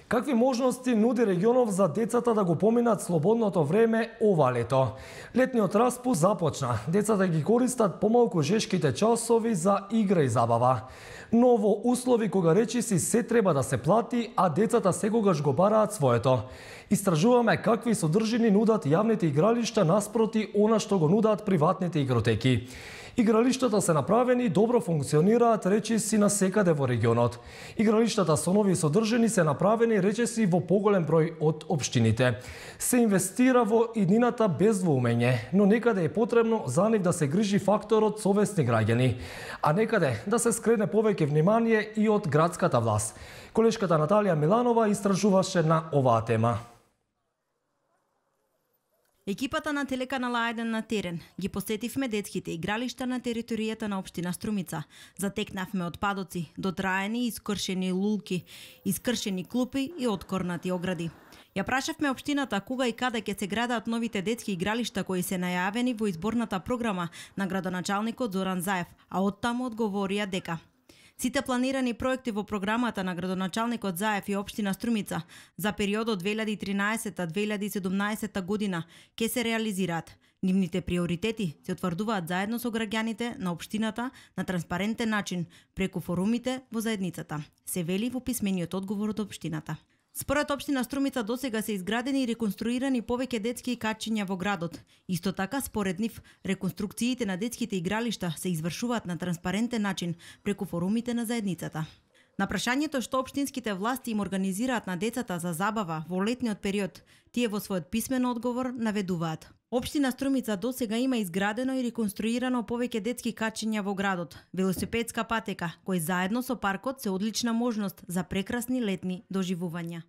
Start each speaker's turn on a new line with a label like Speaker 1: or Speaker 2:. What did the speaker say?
Speaker 1: Какви можности нуди регионов за децата да го поминат слободното време ова лето? Летниот распуст започна. Децата ги користат помалку жешките часови за игра и забава. Но во услови кога речиси се треба да се плати, а децата секогаш го бараат своето. Истражуваме какви содржини нудат јавните игралишта наспроти она што го нудат приватните игротеки. Игралиштата се направени, добро функционираат речиси на секаде во регионот. Игралиштата со нови содржини се направени речиси во поголем број од општините. Се инвестира во иднината без двоумење, но некаде е потребно за нив да се грижи факторот совесни граѓани, а некаде да се скрене повеќе внимание и од градската власт. Колешката Наталија Миланова истражуваше на оваа тема.
Speaker 2: Екипата на телеканал А1 на терен ги посетивме детските игралишта на територијата на општина Струмица. Затекнавме отпадоци, дотраени и искршени лулки, искршени клупи и откорнати огради. Ја прашавме општината кога и каде ќе се градат новите детски игралишта кои се најавени во изборната програма на градоначалникот Зоран Заев, а оттаму одговорија дека сите планирани проекти во програмата на градоначалникот Заев и општина Струмица за периодот 2013-2017 година ќе се реализираат. Нивните приоритети се утврдуваат заедно со граѓаните на општината на транспарентен начин преку форумите во заедницата, се вели во писмениот одговор од општината. Според општина Струмица досега се изградени и реконструирани повеќе детски качиња во градот. Исто така, според нив, реконструкциите на детските игралишта се извршуваат на транспарентен начин преку форумите на заедницата. На прашањето што општинските власти им организираат на децата за забава во летниот период, тие во својот писмен одговор наведуваат: општина Струмица досега има изградено и реконструирано повеќе детски качиња во градот, велосипедска патека, кој заедно со паркот се одлична можност за прекрасни летни доживувања.